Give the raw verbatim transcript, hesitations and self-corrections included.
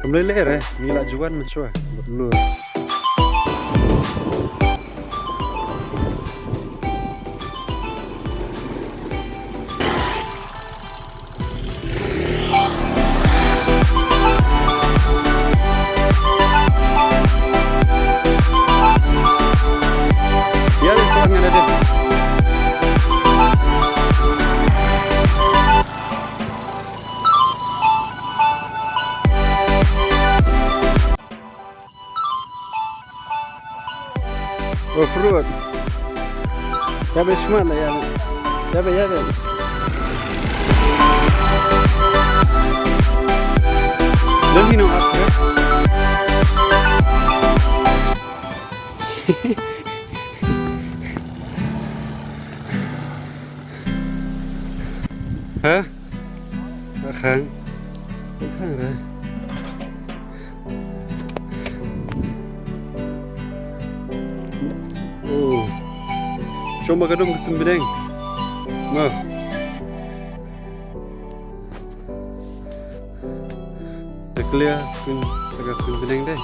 Kam lei lei re, ngi la ju wan mynshuwa. Bad lur. Ïa, ïa, sa wan nga da dep. Off road. Ïa beit smat la ïa beit. Ïa beit, ïa beit. Dang hi no up. Ha? Khang. Khang re. Oh. Shong ba ka dum ka suiñ bneng. Mo. Ka clear suiñ, ka suiñ bneng de.